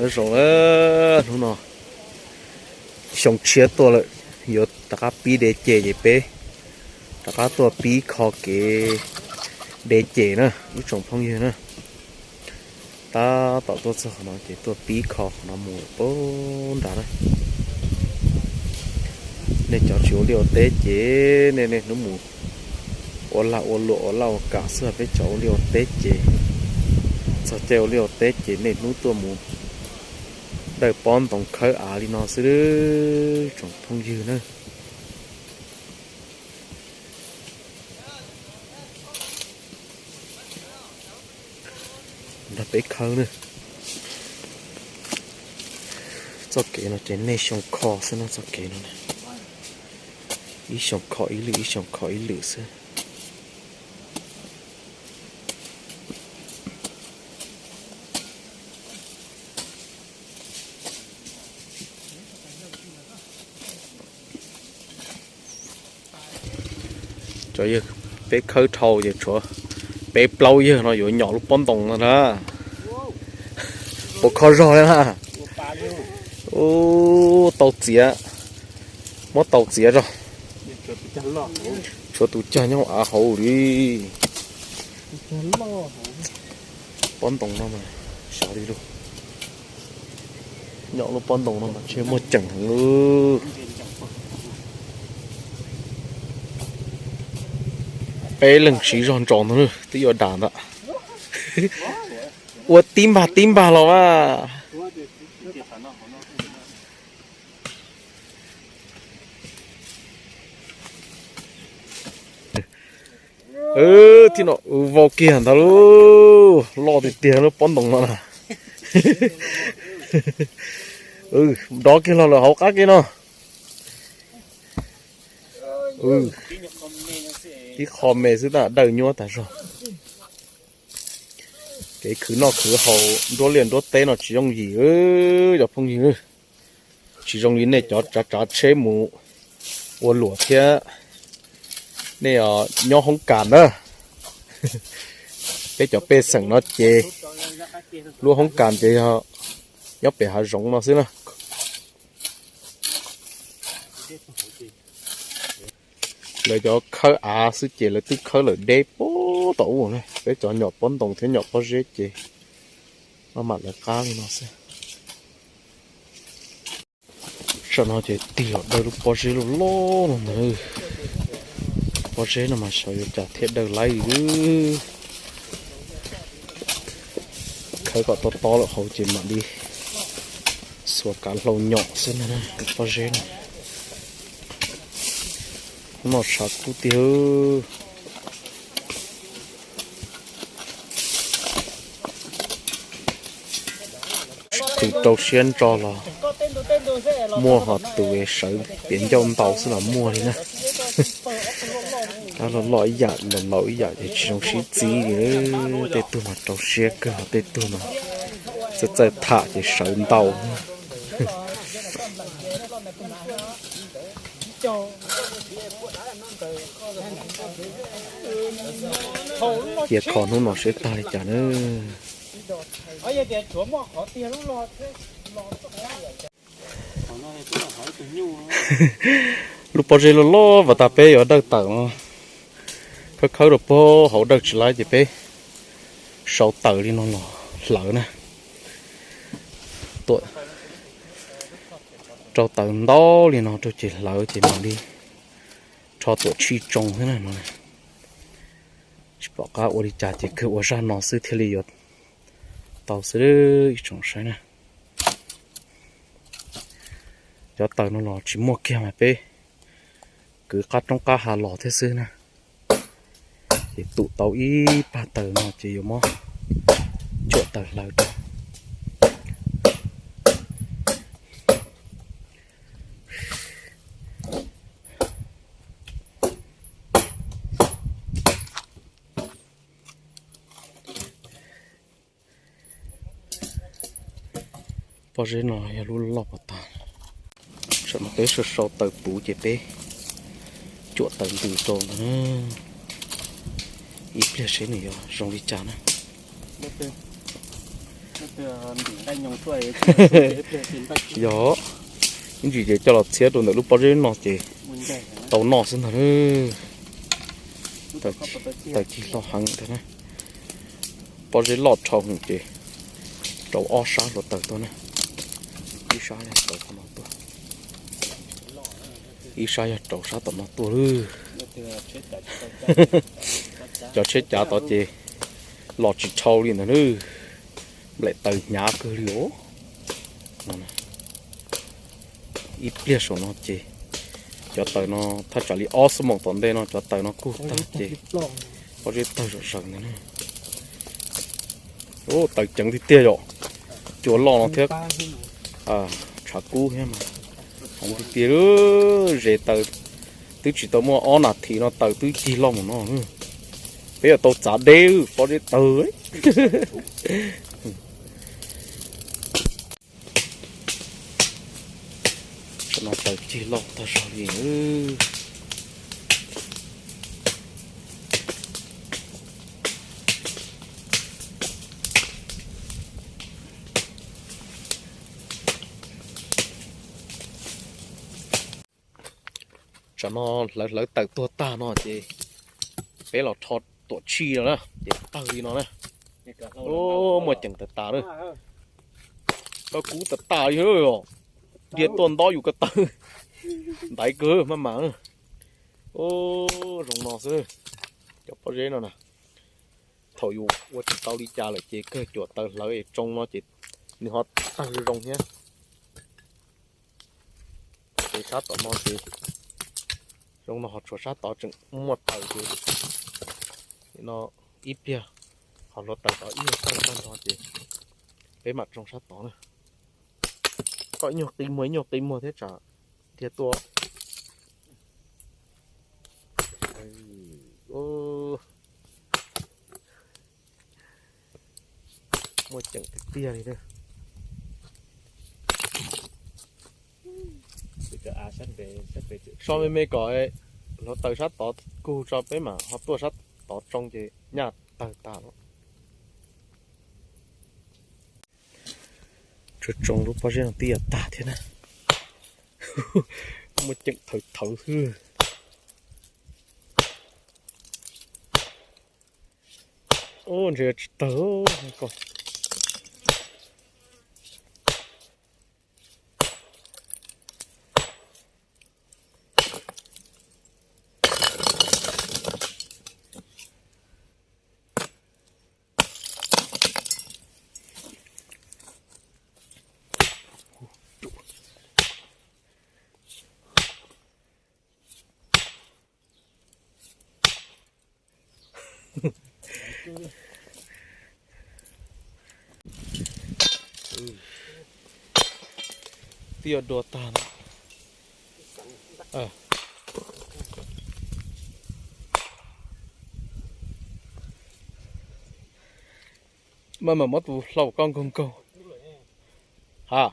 Zoo, hnub no xyoo tshiab tuaj lawm, yuav rov qab pib de ces ces peb rov qab tuaj pib kho kev de ces na ib tsoom phooj ywg na. Tab tom tuaj txog qhov no ces tuaj pib kho qhov no mus pab nrad na. Nej cov tsis ua liaj ua teb ces nej niaj hnub mus ua lag ua luam ua laj ua kam xwb, peb cov ua liaj ua teb ces txog caij ua liaj ua teb ces niaj hnub tuaj mus dawj pob ntoos khawb av li no xwb tsoom phooj ywg na. Nrog peb khawb na. Txoj kev no ces nej xyoo kho xwb na, txoj kev no ib xyoo kho ib lwm ib xyoo kho ib lwm xwb. Cov yawg peb khawb dhau ces tshuav peb plaub yawg no yuav nyom lub pob ntoos no na. Puas kho zog li na? Ub, tau txiav, muab tau txiav zog. Tshuav tus cag nyob av hauv li. Pob ntoos no mas xyov li lug. Nyom lub pob ntoos no mas ntshe muaj ceem heev lub. Peb leeg siv zog ntsos ntag, twb yuav dam ntawd. Ua tib npag tib npag los mas. Tib no vau kiag ntawd lauj, loj tiag tiag lub pob ntoos no na. Dov kiag los lawm hauv qab kiag no. Tib qho me xwb tab dawj nyuab tas zog. Kev khwv noj khwv haus nruab liaj nruab teb no tsis yooj yim, cov phooj ywg. Tsis zoo li nej cov tsav tsav tsheb mus ua luam thiab nej nyob hoob kas na. Peb cov pej xeem no ces lub hoob kas ces yog nyob pem hav zoov no xwb na. Lawv cov khawb av xwb ces lawv twb khawb lawm deb puag tom ub na. Peb cov nyom pob ntoos thiab nyom pob zeb ces maj mam lawv qab li no xwb. Tsam no ces tig los dawj lub pob zeb loj loj no ntag. Pob zeb no mas xyov yuav cas thiaj dawj laib li. Khawb kom tob tob lawm hauv ces mam li xuas kav hlau nyom xwb ntag. Pob zeb no, hnub no tshav kub tiag. Tus rau siab ntso los muaj, ho tus sawv piav ncauj ntau xwb los muaj li na. Kab loj loj ib yam, laus laus ib yam ces tsis zoo sib txib li. Tej tug mas rau siab kawg, tej tug mas txawj txawj tham ces sawv ntau. Cia kho hnub no seb tag li cas na. Lub pob zeb loj loj vas tas peb yuav dawj tawm no, khawb khawb rau puag hauv dawj tsis laib ces peb sau tawm li no los hlawv na. Tuam rau tawm ntau li no rau ces hlawv ces mam li rho tuam tshij tsoo xwb na no. Tsis pom qab ua li cas ces kawg ua zaj no xwb thiaj li yuav tau xwb ib tsoom saib na. Cov taws no los tsis muaj kiag mas peb kwv qab roob qab hav los thiab xwb na. Ces tum tau ib pag taws no ces yuav muab cuam taws hlawv rau. Pob zeb no yog lub loj pov tas. Tam no peb sau sau taws puv ces peb cuam taws ntws rau ntawd. Ib pliag seb nws yuav zoo li cas na. Yog, ib ntsis ces coj los txhiab rau ntawm lub pob zeb no ces tau noj xwb ntag. Taws cig loj heev ntag na. Pob zeb loj dhau hwv ces rau ob sab hluav taws tuaj na. Ib sab yog rau qhov no tuaj, ib sab yog rau sab tom no tuaj lawm. Cov tsheb cav tod ces los tsis dhau li ntag na. Nplaim taws hnyav kawg li os. Ib pliag saum no ces cov taws no thaj tsam li ob xuab moos tom ntej no cov taws no kuj tag ces pob zeb tawg zom zaws ntag na. Taws ceev tiag tiag yom. Cua loj no thiab tshav kub thiab mas heev tiag tiag. Ze taws twb tsis tau muaj ob nas this no taws twb cig loj mus no. Peb yuav tau txav deb pob zeb tawg. Tam no taws cig loj tag zog li. Tsam no hlawv hlawv taws tuag tag no ces peb los rho tuam tshij no na ces tawg li no na. Muaj ceem tas tas na. Koj kub tas tas li os. Dhia tuaj ntob yus ko taw. Ntaiv kawg maj mam. Zoo no xwb. Cov pob zeb no na, thaum yus ua tsis tau li cas lawm ces kawg cuam taws hlawv es tsoo no ces nws ho tawg zoo thiab. Ces sab tom no ces zoo no ho tshuav sab tod tseem muaj taws ces no ib pliag ho hluav taws tod ib nyuag tawg tag nrho ces peb mam tsoo sab tod na. Koj ib nyuag qi muag ib nyuag qi muag thiab tsam dhia tuaj. Muaj ceem tiag tiag li. So me me kom hluav taws sab tod kug tso peb mam ho tuaj sab tod tsoo ces nyaj tawg tas lawm. Tsuas tsoo lub pob zeb no tib yam tag thiab na. Muaj ceem thawv thawv xwb. Ntshe tsis tawg ko. Twb yuav dua tag no. Maj mam muab tus hlau koj nkaug nkaug. Ha.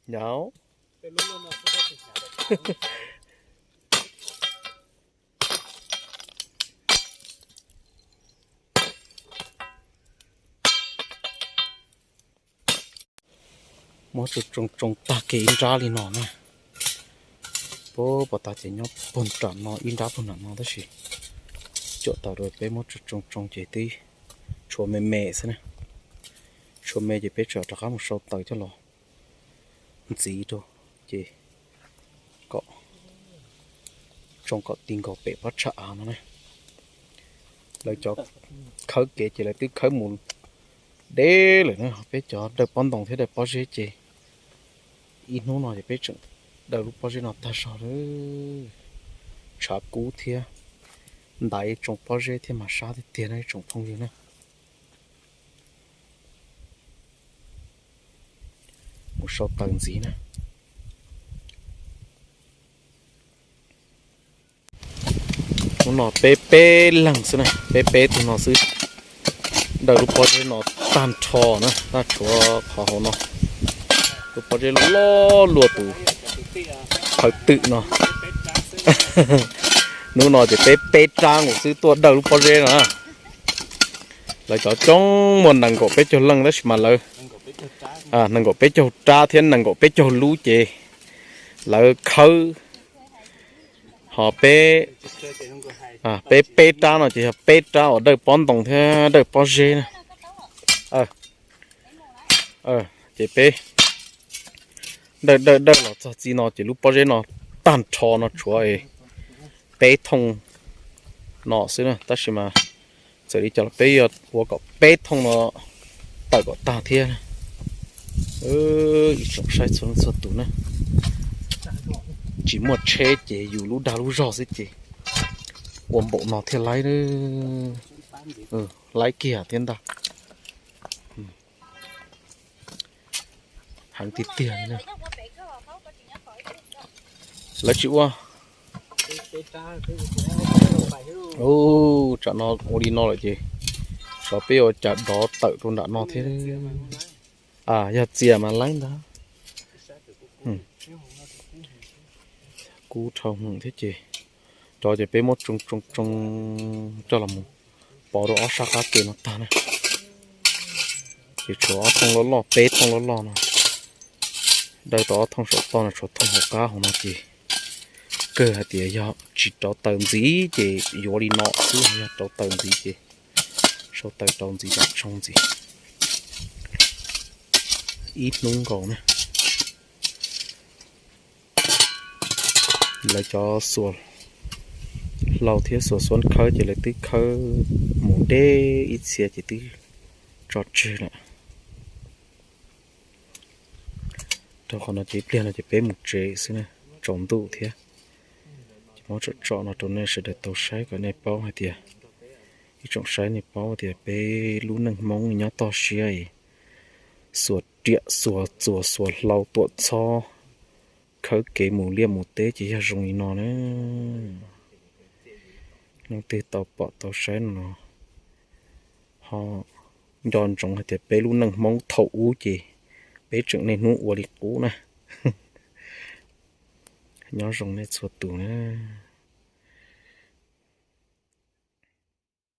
Nyav. Muab tsoo tsoo tsoo tag kiag ib nrab li no na. Puag pov tas ces nyob puag nram no ib nrab puag nram no tab sis cuam tau rau peb muab tsoo tsoo tsoo ces twb tshuav me me xwb na. Tshuav me ces peb tseem rov qab mus sau taws coj los ntxiv rau ces kom tsoo kom ti nkaus pem pob tshaj av no na. Lawv cov khawb kev ces lawv twb khawb mus deb lawm na, peb cov dawj pob ntoo thiab dawj pob zeb ces ib hnub no ces peb tseem dawj lub pob zeb no tag zog lawm. Tshav kub thiab ntaiv tsoo pob zeb thiab mas sab tiag tiag na ib tsoom phooj ywg na. Mus sau taws ntxiv na. Hnub no peb peb leeg xwb na, peb peb tug no xwb. Dawj lub pob zeb no tag nrho na, tag tshuav qhov hauv no. Lub pob zeb loj luaj tus phawj twm no. Hnub no ces peb peb rab nkaus xwb tuaj dawj lub pob zeb no. Lawv cov coob muaj nees nkaum peb caug leej tab sis mas lawv nees nkaum peb caug rab thiab nees nkaum peb caug lub ces lawv khawb ho peb, peb peb rab no ces yog peb rab uas dawj pob ntoo thiab dawj pob zeb na. Ces peb dawj dawj dawj los txog txij no ces lub pob zeb no tag nrho no tshuav peb thooj no xwb na, tab sis mas txawm li cas los peb yuav ua kom peb thooj no tawm kom tag thiab. Ib tsoom saib txhua leej txhua tus na, tsis muaj tsheb ces yus lub dag lub zog xwb ces ua npaum no thiaj laib, laib kiag thiab ntag. Heev tiag tiag li na. Lawv tsis ua. Tsam no ua li no lawm ces xyov peb ua cas dov tawm rau nram no thiab. Yog txias mas laib ntag. Kub dhau hwv thiab ces cov ces peb muab tsoo tsoo tsoo coj los mus pov rau ob sab qab ke no tag na. Ces tshuav ob thooj loj loj peb thooj loj loj no. Dawj tau ob thooj saum toj no tshuav thooj hauv qab hauv no ces kawg hais tias yog tsis rauv taws ntxiv ces yuav li no xwb, yog rauv taws ntxiv ces sau taws rau ntxiv tsoo ntxiv. Ib hnub nkaus na. Lawv cov xuas hlau thiab xuas xuab khawb ces lawv twb khawb mus deb ib txhia ces twb tso tseg lawm. Rau qhov no ces ib pliag no ces peb mus tsev xwb na, tsaus ntuj thiab. Ces muab tsom tsom no rau nej sawv daws tau saib kom nej paub hais tias, ib tsoom saib nej paub tias peb lub neej Hmoob nyob toj siab es xuas riam xuas txuas xuas hlau tuam txhob khawb kev mus liaj mus teb ces yog zoo li no na. Leej twg tau pom tau saib no ho nco ntsoov hais tias peb lub neej Hmoob thaum ub ces peb tseem niaj hnub ua li qub na. Nyob zoo nej txhua tus na.